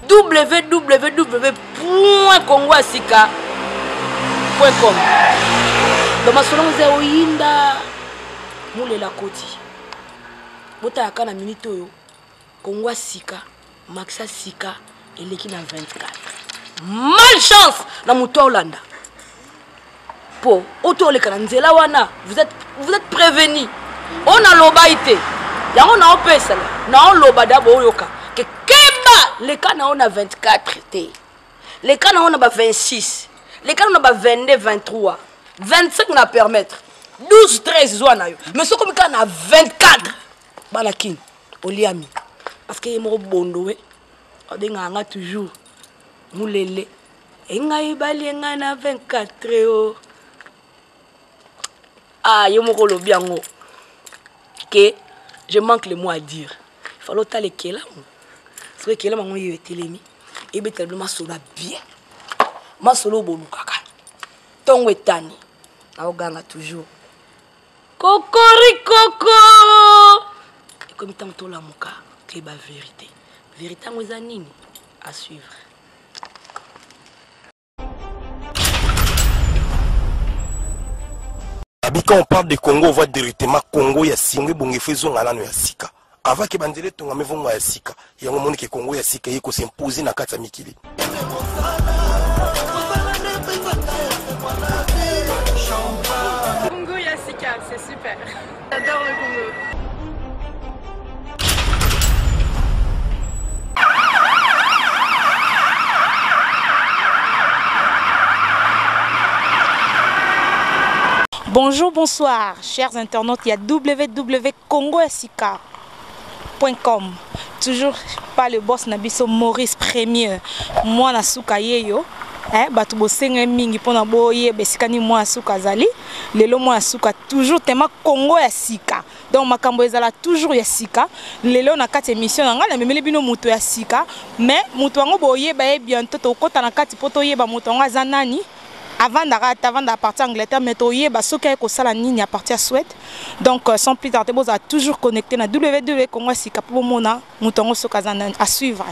Www congo ya sika com. Donc masolo ngo eza oyinda mulela koti botalaka na minute oyo Congo ya sika maxa sika eleki na 24. Malchance na moto aolanda mpo oto oleka na nzela wana, vous êtes prévenu. Oyo nalobai te, yango naopesala naoloba da boyoka ke keba leka na yo na 24 te, leka na yo na ba 26, leka na yo na ba 22, 23, 25 na permettre 12, 13 zwa na yo, mais soki omi kaka na 24, bana kini oliami, parce que ye moko bondo we abengaka nga toujours mulele engai balie ngai na 24 o. Ah, ye moko olobi yango ke je manque le mot à dire. Fallait otala ekelamu, soki ekelamu yango yeyo etelemi, ebetela bino masolo ya bien, masolo oyo bolukaka ntongo etani. Naoganga toujours kokori koko, ekomi ntango tolamuka, toyeba vérité. Vérité yango eza nini? À suivre. Abi, quand on parle de Congo, on voit directement Congo ya singo ebongi fo ezonga nano ya sika avant ke banzela etongama, evonga ya sika. Yango omoni ke Congo ya sika eye kos'impose na kati ya mikili. Congo ya sika, c'est super. J'adore le Congo. Bonjour, bonsoir, chers internautes. Il y a www.congoyasika.com. Toujours pas le boss na biso Maurice Premier. Moi na suka yeyo. Eh, bato bosenga mingi mpona boyeba esika nini mwana suka azali lelo. Mwana suka toujours tema Kongo ya sika, donc makambo ezala toujours ya sika. Lelo na kati émission na ngai namemeli bino moto ya sika, mais moto yango boyeba ye bientôt. Tokɔta na kati mpo toyeba moto yango aza nani, avandaka ata avanda à partir Angleterre, mais toyeba soki aye kosala nini à partir ya Suède. Donc sans plus tarder, bozala toujours connecté na www Congo ya sika mpo bomona moto yango soki aza nani. À suivre.